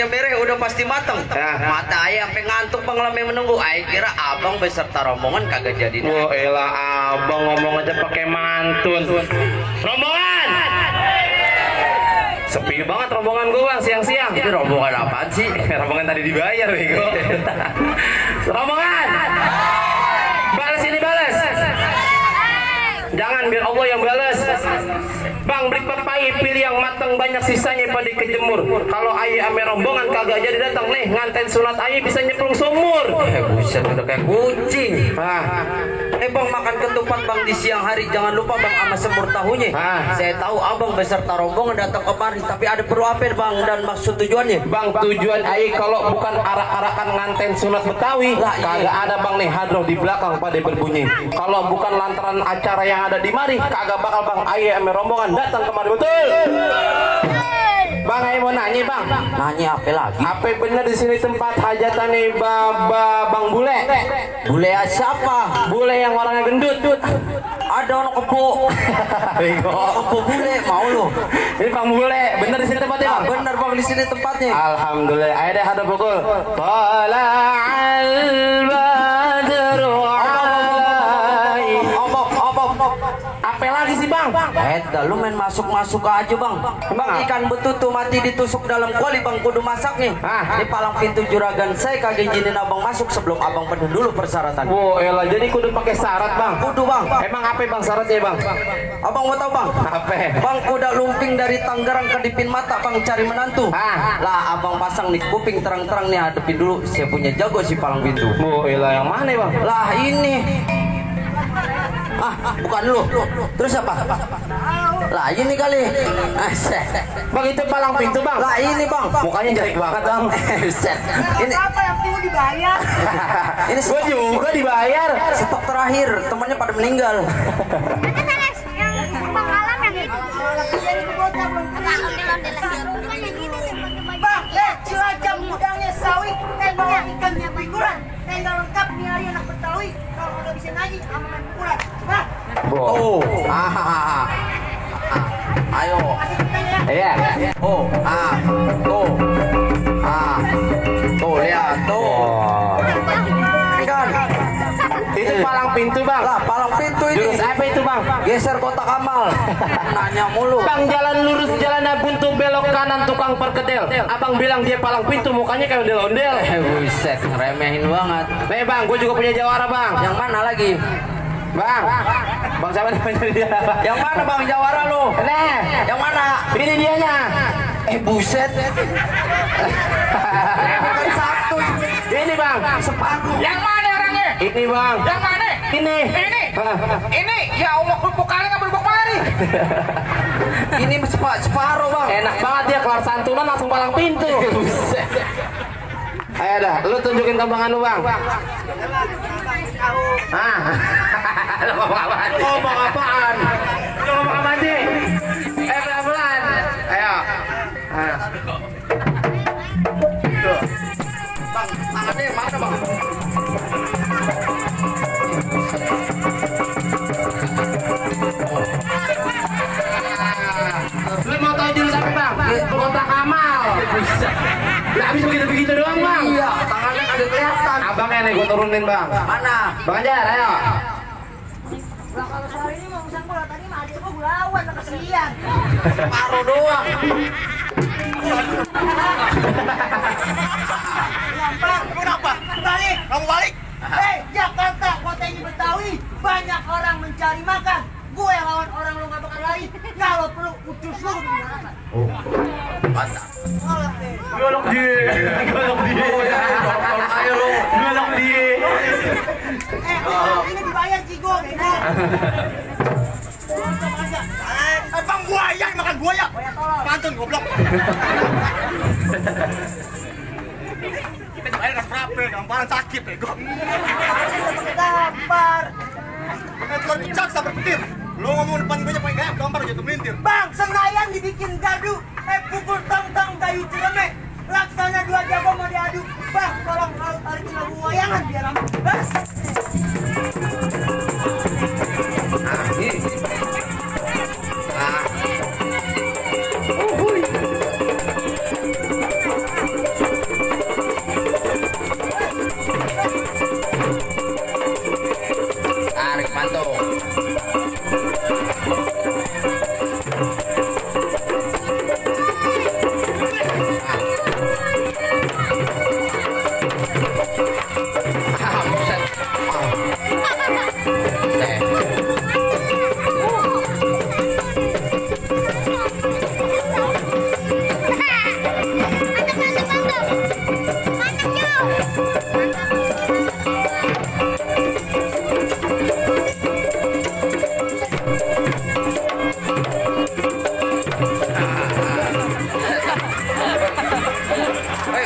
nasinya mereh udah pasti matang. Mata ayah sampai ngantuk bang lama menunggu. Ayah kira abang beserta rombongan kagak jadi. Wah elah abang ngomong aja pakai mantun. Rombongan. Sepi banget rombongan gue bang siang-siang. Itu rombongan apaan sih? Rombongan tadi dibayar bego. Rombongan. Balas ini balas. Jangan biar Allah yang balas. Bang beli papai pilih yang matang banyak sisanya pada kejemur. Kalau ayah ame rombongan kagak jadi datang nih nganten sunat ayah bisa nyemplung sumur. Buset udah kayak kucing. Bang makan ketupat bang di siang hari jangan lupa bang sama semur tahunya. Saya tahu abang beserta rombongan datang kemari tapi ada perlu apa bang dan maksud tujuannya? Bang tujuan ayah kalau bukan arak-arakan nganten sunat Betawi lah kagak ada bang nih hadroh di belakang pada berbunyi. Kalau bukan lantaran acara yang ada di mari kagak bakal bang ayah ame rombongan datang kemari betul. Bang ayah mau nanya bang. Nanya apa lagi? Apa bener di sini tempat hajatan nih Bang Bule? Bule siapa? Bule yang orangnya gendut. Ada orang kebo. Kebo bule mau lu. Ini Bang Bule, bener di sini tempatnya bang? Bener bang di sini tempatnya. Alhamdulillah. Ayo deh ada pukul. Tala'al badru alai. Apa lagi sih bang? Lu main masuk-masuk aja bang. Bang ikan betutu mati ditusuk dalam kuali bang kudu masak nih. Di palang pintu juragan saya kagak izinin abang masuk sebelum abang penuh dulu persyaratan. Wow elah jadi kudu pakai syarat bang. Kudu bang. Emang apa bang syaratnya bang? Abang mau tahu bang? Apa? Bang kuda lumping dari Tangerang kedipin mata bang cari menantu. Lah abang pasang nih kuping terang-terang nih hadepin dulu. Saya punya jago si palang pintu. Wow elah yang mana bang? Lah ini. Bukan lu. Terus apa? Lah ini kali. Bang itu palang pintu bang. Lah ini bang. Mukanya jelek banget bang. Ini apa yang perlu dibayar? Ini gua juga dibayar. stok terakhir temannya pada meninggal. Bang, Cilacap gudangnya sawi, bawa ikan figuran, tenda lengkap nih hari anak Betawi. Kalau udah bisa ngaji, sama main pukulan. Bang. Ayo. Iya. Tuh lihat tuh. Kan. Itu palang pintu bang. Lah palang pintu ini. Jurus apa itu bang? Geser kotak amal. Nanya mulu. Bang jalan lurus jalannya buntu belok kanan tukang perkedel. Abang bilang dia palang pintu mukanya kayak ondel-ondel. Buset ngeremehin banget. Nih bang, gue juga punya jawara bang. Yang mana lagi? Bang siapa namanya dia? Yang mana bang jawara lu? Nih, Yang mana? ini dianya. Buset. Bukan satu. Ini bang, Separuh. Yang mana orangnya? ini bang. Yang mana? Ini. Ini ya Allah kerupuk kali nggak berubah kali. Ini separuh bang. Enak banget dia kelar santunan langsung palang pintu. Buset. Ayo dah, lu tunjukin tambangan lu bang. Lu ngomong apaan? Ngomong apaan? Lu ngomong apaan sih? Pelan-pelan. Ayo. Bang, tangannya mana bang? Lu mau tahu jurus apa bang? Kotak amal. Lah habis begitu-begitu doang bang. Iya, tangannya kagak kelihatan. Abangnya nih gua turunin bang. Mana? Bang Anjar, ayo. Lah kalau soal ini mau usang bola tadi mah adik gua lawan kasihan. Separuh doang. Bang, kenapa? Balik. Kamu balik? Jakarta, kota ini Betawi, banyak orang mencari makan. Gue yang lawan orang lu gak bakal lari. Kalau perlu ucus lu di neraka. Mantap. Golok dia. Ayo lu. Golok dia. Ini dibayar Cigo, bego. Bang buaya makan buaya. Pantun goblok. Kita dibayar nggak berapa, gamparan sakit bego. Gampar. Telur pecah sampai petir. Lu ngomong depan gue pakai gaya gampar jatuh melintir. Bang, Senayan dibikin gaduh. Pukul tong-tong kayu celemek. Laksana dua jago mau diadu. Bang, tolong kalau tarikin lagu wayangan biar aman. Bang.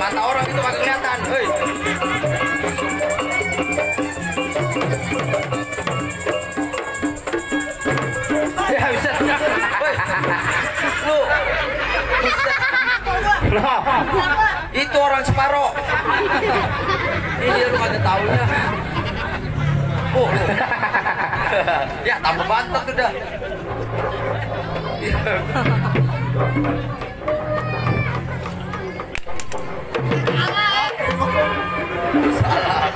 Mata orang itu kagak kelihatan. Hei. Ya bisa. Hei. Lu. Nah, Itu orang separoh. Ini lu kagak taunya. Oh. Ya tambah bantet udah. Salah.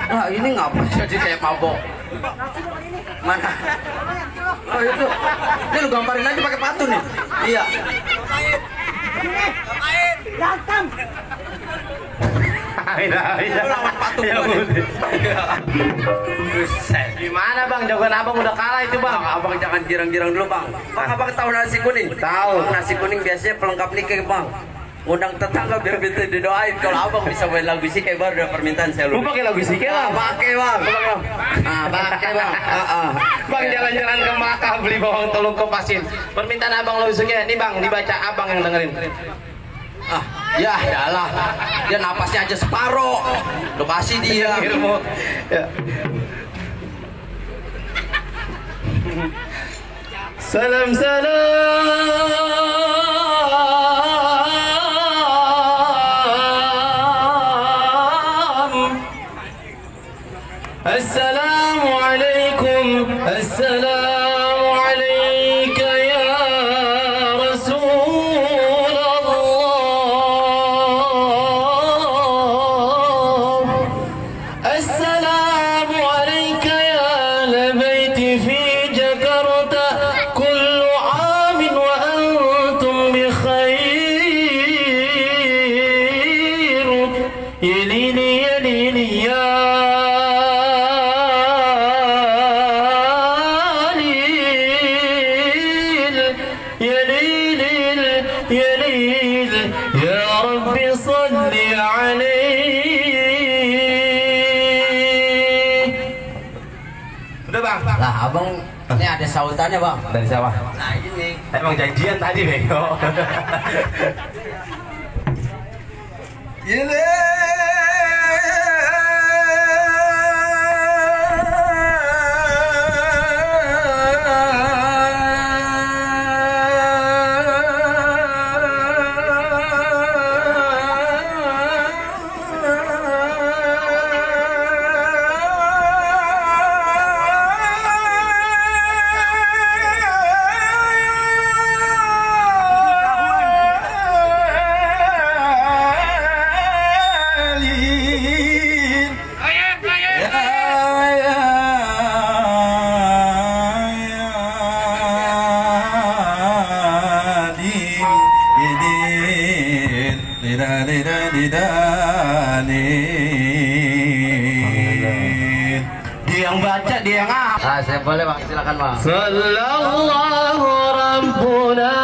Ah, ini ngapa jadi kayak mabok? Mana? Oh itu. Ini lu gambarin aja pakai patu nih. Iya. Datang. Itu lawan patu Ya, gua nih. Buset. gimana bang? Jagoan abang udah kalah itu bang. Abang jangan girang-girang dulu bang. Bang abang tahu nasi kuning? Tahu. Bang, nasi kuning biasanya pelengkap nikah bang. Undang tetangga biar bisa didoain. Kalau abang bisa main lagu sih kayak baru ada permintaan saya Lu lu. pakai lagu sih bang? Pakai bang. Pakai bang. Bang jalan-jalan ke Makkah beli bawang tolong kopasin. Permintaan abang lo isunya nih bang, dibaca abang yang dengerin. Ya adalah. Dia napasnya aja separoh. Lu kasih dia. Ilmu. Ya. Salam salam. Assalamualaikum. Assalamualaikum ya Rasulullah. Assalamualaikum ya ahla baiti fi Jakarta. Kullu amin wa antum bi khair. Yalini yalini ya Udah bang. Lah abang ini ada sautannya bang. Dari siapa? Nah ini. Emang janjian tadi bego. Dia yang baca, dia yang Saya boleh bang, silakan bang. Sallallahu Rabbuna